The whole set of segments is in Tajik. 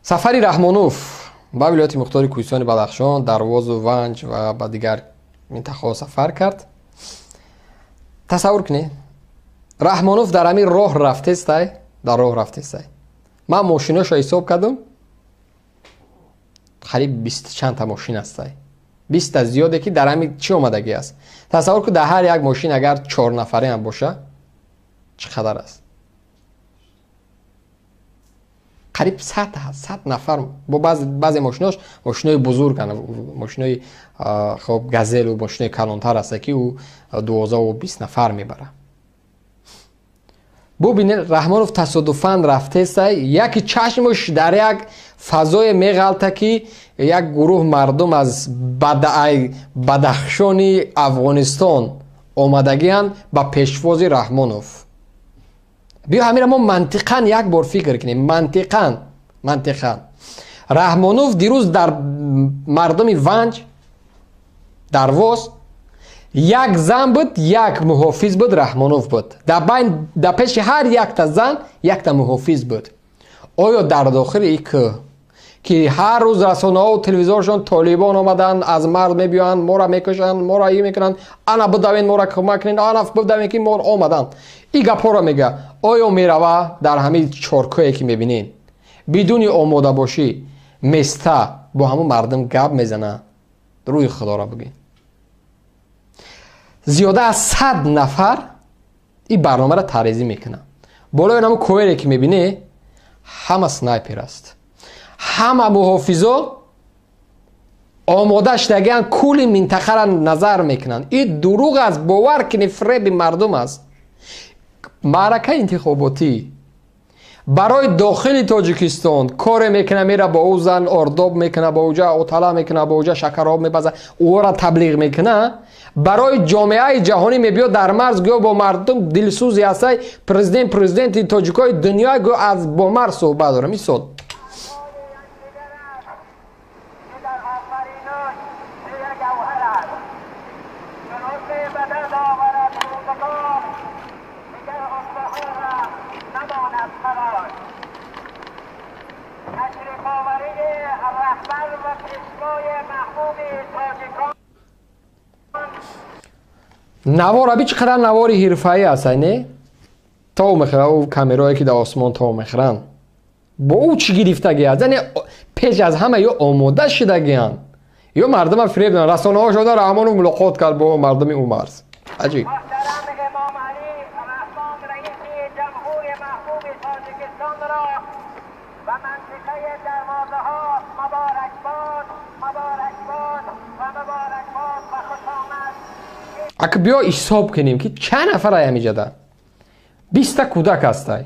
Сафари Раҳмонов ба вилояти мухтори Кӯҳистони Бадахшон, Дарвозу Ванҷ ва ба дигар минтақаҳо сафар кард. Тасаввур кунед, Раҳмонов дар ҳамин роҳ рафтестай, дар роҳ рафтестай. Ман мошиношо ҳисоб кардам, қариб бисту чандта мошин ҳастай. Биста зиёде ки дар ҳамин чӣ омадагӣ аст. Тасаввур кун, дар ҳар як мошин агар чор нафаре ҳам боша, чӣ қадар аст? Қариб 100 нафар. Бо баъзе мошинош мошинои бузурганд, мошинои хоб газелу мошинои калонтар аст, ки ӯ 12-20 нафар мебарад. Бубинед, Раҳмонов тасодуфан рафтестай, яки чашмаш дар як фазое меғалта, ки як гурӯҳ мардум аз Бадахшони Афғонистон омадагианд ба пешвози Раҳмонов. Биё ҳамира мо мантиқан як бор фикр кунем. Мантиқан, мантиқан. Раҳмонов дирӯз дар мардуми Ванҷ, Дарвоз як зан буд, як муҳофиз буд, Раҳмонов буд. Дар пеши ҳар якта зан якта муҳофиз буд. Оё дар дохили ин кӯҳ, ки ҳар рӯз расонаҳо телевизоршон толибон омаданд, аз марз мебиёянд, моро мекушанд, моро ӣ мекунанд, ана бидавен, моро кӯмак кунед, ана бидавен, ки мо омаданд, ин гапҳоро мега. Оё мерава дар ҳамин чоркӯе ки мебинед, бидуни омодабошӣ места бо ҳамон мардум гап мезана? Рӯи худоро бигӯед, зиёда аз 100 нафар ин барномаро тарезӣ мекунанд. Болои ҳамон кӯере ки мебинед, ҳама снайпер аст, ҳама муҳофизо омода шудагианд, кулли минтақаро назар мекунанд. Ин дурӯғ аст, бовар кунед, фреби мардум аст. Маъракаи интихоботӣ барои дохили Тоҷикистон коре мекуна, мера бо ӯ зан ордоб мекуна, бо ӯҷа отала мекуна, бо ӯҷа шакароб мепаза, ӯро таблиғ мекуна. Барои ҷомеаи ҷаҳонӣ мебиёд дар марз, гӯё бо мардум дилсӯзи ҳастай, президенти тоҷикои дунё, гӯё аз бо марз суҳбат дорам. Мисол, навор аби чӣ қадар навори ҳирфаӣ аст, не? То мехӯра ӯ камерое ки дар осмон то мехӯранд, бо ӯ чӣ гирифтагӣ аст? Яъне пеш аз ҳама ё омода шудагианд, ё мардума фиреб доданд. Расонаҳо шуда Раҳмонов мулоқот кард бо мардуми ӯ марз. Аҷиб. Ака биё ҳисоб кунем, ки чанд нафар ай ҳамиҷада? Биста кӯдак ҳастай.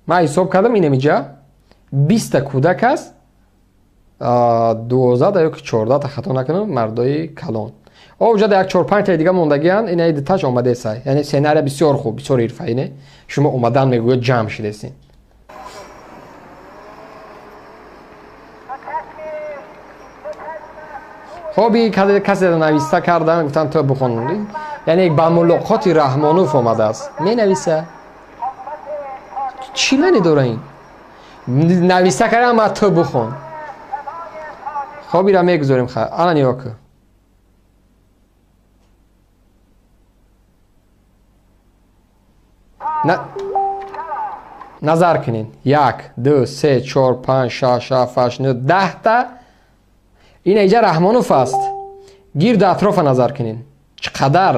Ман ҳисоб кардам, ин ҳамиҷа биста кӯдак аст, 12 ё ки 14-та, хато накунам, мардои калон. Оҷада як чор панҷтаи дига мондагианд, ин дуташ омадесай. Яъне сценария бисёр хуб, бисёр ҳирфаӣ, не? Шумо омадан мегӯяд, ҷамъ шудесин. Хоб, касе нависта кардан, гуфтан то бихон. Яъне ба мулоқоти Раҳмонов омадааст. Менависа. Чӣ маъне дора ин? Нависта кардан, ма ту бихон. Хоб, ира мегузорем. Ана нигоҳ кун. Назар кунед. Як, ду, се, чор, панҷ, шаш, ҳафт, ҳашт, нӯ, даҳта. Ин иҷа Раҳмонов аст. Гирду атрофа назар кунед, чӣ қадар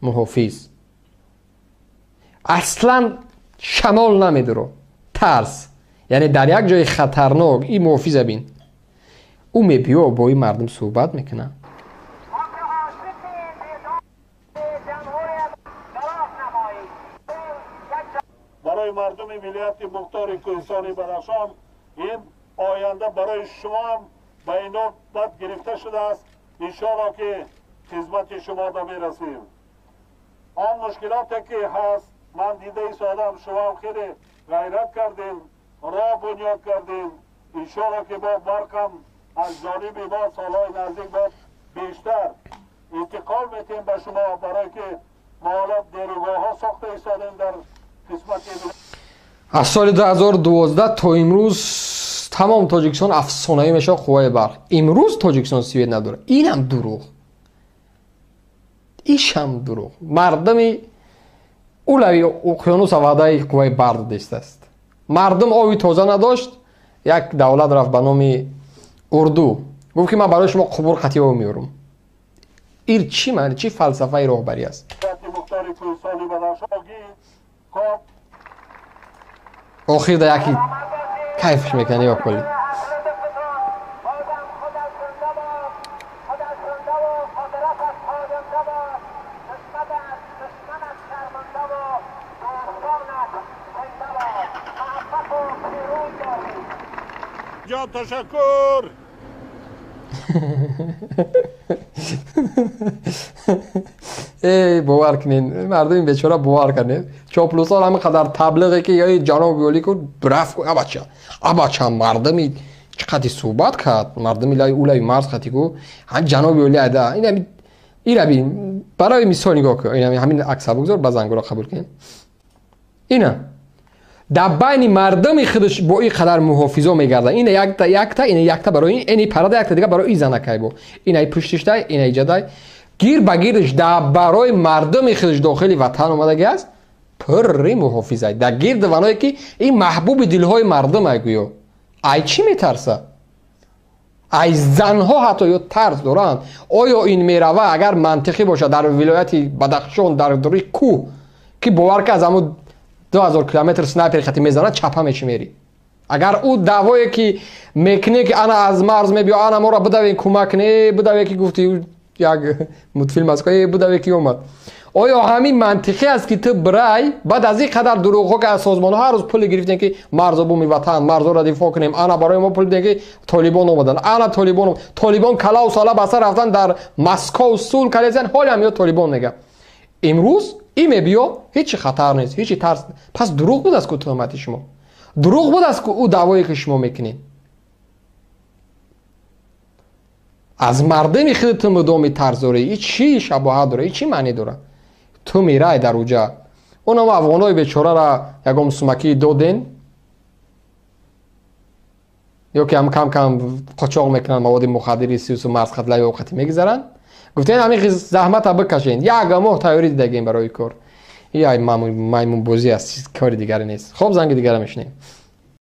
муҳофиз. Аслан шамол намедуро, тарс. Яъне дар як ҷои хатарнок ин муҳофиза бин, ӯ мебиё бо ин мардум суҳбат мекунад. Барои мардуми вилояти мухтори Кӯҳистони Бадахшон ин оянда барои шумоам ба инобат гирифта шудааст. Иншоалло ки хизмати шумо да мерасем. Он мушкилоте ки ҳаст, ман дида истодам, шумоам хеле ғайрат кардем, роҳ бунёд кардем. Иншоалло ки бо барқам аз ҷониби мо солҳои наздик бо бештар интиқол метиҳем ба шумо, барое ки мо ҳоло нерӯгоҳҳо сохта истодем дар қисмати аз соли 2012 то имрӯз Тамом Тоҷикистон афсонавӣ мешавад қувваи барқ. Имрӯз Тоҷикистон свет надорад. Инам дурӯғ. Ишам дурӯғ. Мардуми улави уқёнуса ваъдаи қувваи барқ додистааст. Мардум оби тоза надошт, як давлат рафт ба номи Урду. Гуфт ки ман барои шумо қубур қатъи об меорам. Ир чӣ маъни, чӣ фалсафаи роҳбарӣ аст? Охир да яки кайфш мекунад ё коли. Ҷон ташаккур. Эй бовар кунед, мардуми бечора бовар кунед. Чоплусор ҳамин қадар таблиғе ки ё ҷаноби олӣ ку рафт ку абача. Абача мардуми чӣ қадри суҳбат кард, мардуми лаи улаи марз қати ку ҳам ҷаноби олӣ айда. Ин ира бин, барои мисол нигоҳ кун. Ин ҳамин акса бигзор, ба зангуро қабул кунед. Ина дар байни мардуми худаш бо ин қадар муҳофизо мегардад. Ина якта, якта, ина якта барои ин, ини парада якта дига барои ин занакай бо. Ина пуштиштай, ина иҷадай. Гир ба гирш дар барои мардуми худаш дохили ватан омадаги аст, пурри муҳофизай. Дар гирди ваное ки ин маҳбуби дилҳои мардум ай гӯё. Ай чӣ метарса? Ай занҳо ҳатто ё тарс доранд. Оё ин мерава агар мантиқӣ бошад дар вилояти Бадахшон дар дури кӯҳ ки бовар ки аз ҳамун 2000 километр снайпер хати мезанад, чапа меши мери. Агар ӯ даъвое ки мекунӣ ки ана аз марз мебиё, ана моро бидавен кӯмак кунӣ, бидаве ки гуфти як мультфилм аст, бидаве ки омад. Оё ҳамин мантиқӣ аст ки ту бирай баъд аз ин қадар дурӯғҳо ки аз созмонҳо ҳар рӯз пул гирифтем ки марзу буми ватан, марзоро дифоъ кунем, ана барои мо пул дидем ки толибон омаданд, ана толибон, толибон калау сала баста рафтан дар Москов сулҳ карданд, ҳоле ҳам ё толибон мегӯяд. Имрӯз ин мебиё, ҳеҷ хатар нест, ҳеҷ тарс. Пас дурӯғ буд аст ку туҳмати шумо. Дурӯғ буд аст ку ӯ даъвое ки шумо мекунед. Аз мардуми худ ту мудоми тарс дорӣ. Ин чӣ шабоҳат дорад? Ин чӣ маънӣ дорад? Ту мерай дар уҷа. Онам афғонҳои бечорара ягон сумакӣ доден ё ки ҳам кам кам қочоқ мекунанд маводи мухаддири сиюсу марз қатлаи овқатӣ мегузаранд. Гуфтен ҳамин заҳмата бикашен. Як моҳ тайёрӣ дидагем барои кор. Ин ай маймунбозӣ аст, кори дигаре нест. Хоб занги дигара мешунем.